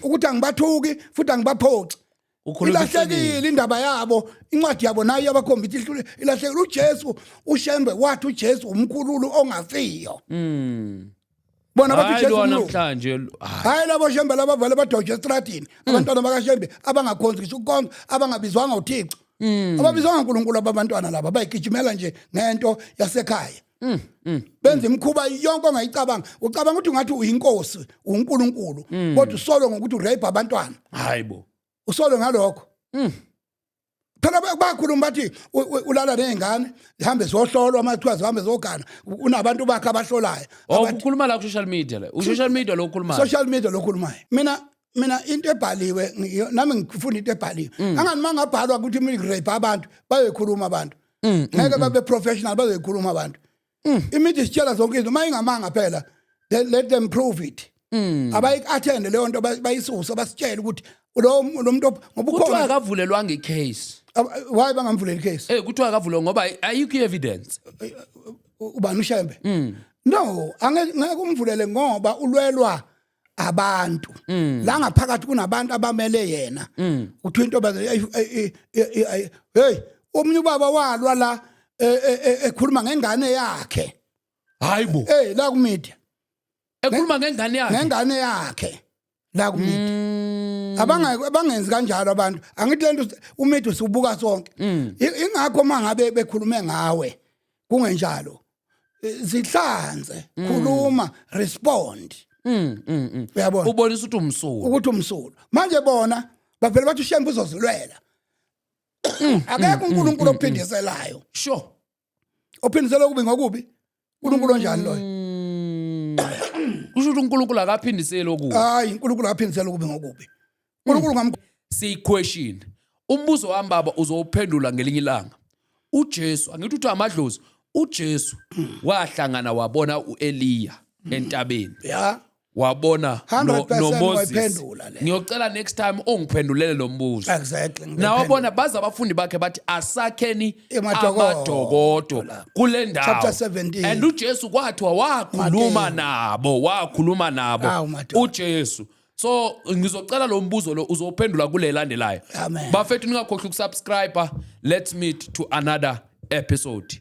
Ukuthi angibathuki futhi angibaphoxi. Ukhuluma Ilahlekile indaba yabo, incwadi yabo nayo iyabakhombisa ihlule ilahlekile. UJesu, uShembe wathi uJesu umkhululu ongafiyo. Bona bathi Hayi uJesu lo umlungu. namhlanje hayi. Hayi labo Shembe labavele badoje estradini, abantwana bakaShembe abangakhonzi ngisho ukukhonza, abangabizwanga uThixo, ababizwanga uNkulunkulu. Abantwana laba bayigijimela nje ngento yasekhaya, benza imikhuba yonke ongayicabanga. Ucabanga ukuthi ungathi uyinkosi, uNkulunkulu, kodwa usolo ngokuthi urape abantwana. Hayi bo. Usolo ngalokho. Phela bakhuluma bathi ulala nezingane, zihambe ziyohlolwa, uma kuthiwa zihambe ziyogana, unabantu bakhe abahlolayo. Oh, ukhuluma la ku social media, la u social media lo ukhulumayo. Social media lokhulumayo. Mina into ebhaliwe, nami ngifuna into ebhaliwe. Angani mangabhalwa ukuthi mina rape abantu, bayoyikhuluma abantu. Ngeke babe professional, bazoyikhuluma abantu. Imithi isitshela zonke izinto. Mayingamanga phela, then let them prove it. Abayi-attend leyo nto, bayisuse, basitshele ukuthi lo muntu ngoba Kuthiwa ukhona. Akavulelwanga icase. Why bangamvuleli icase? Kuthiwa akavulelwa ngoba ayikho i-evidence. Ubani, uShembe? No, angeke umvulele ngoba ulwelwa abantu la ngaphakathi, kunabantu abamele yena. Kuthiwa into hey, omunye ubaba walwa la ekhuluma ngengane yakhe. Hayi bo. La ku media. Ekhuluma ngengane yakhe. Ngengane yakhe la ku media. Abangenzi kanjalo abantu. Angithi lento umedia siubuka sonke. Ingakho mangabe bekhulume ngawe kungenjalo, zihlanze, khuluma, respond. Uyabona? Ubonisa ukuthi umsulwa. Ukuthi umsulwa. Manje bona bavele bathi uShembe uzozilwela. Akekho uNkulunkulu ophindiselayo. Ophindisela okubi ngokubi. uNkulunkulu onjani loyo? Kusho ukuthi uNkulunkulu akaphindiseli okubi. Hayi, uNkulunkulu akaphindisela okubi ngokubi. uNkulunkulu ngam Siyi-question, umbuzo wami baba uzowuphendula ngelinye ilanga. UJesu, angithi uthi amadlozi, uJesu wahlangana wabona uEliya entabeni, wabona 100% noMoses. Wayiphendula le. Ngiyocela next time ungiphendulele lo mbuzo. Exactly. Nawabona baza abafundi bakhe bathi asakheni Emadokodo amadokodo kule ndawo. Chapter 17. And uJesu kwathiwa wakhuluma Mateyu. nabo, wakhuluma nabo. Awu, madoda. uJesu. So ngizocela lo mbuzo lo uzowuphendula kule landelayo. Amen. Bafethu, ningakhohlwa ukusubscribe. Let's meet to another episode.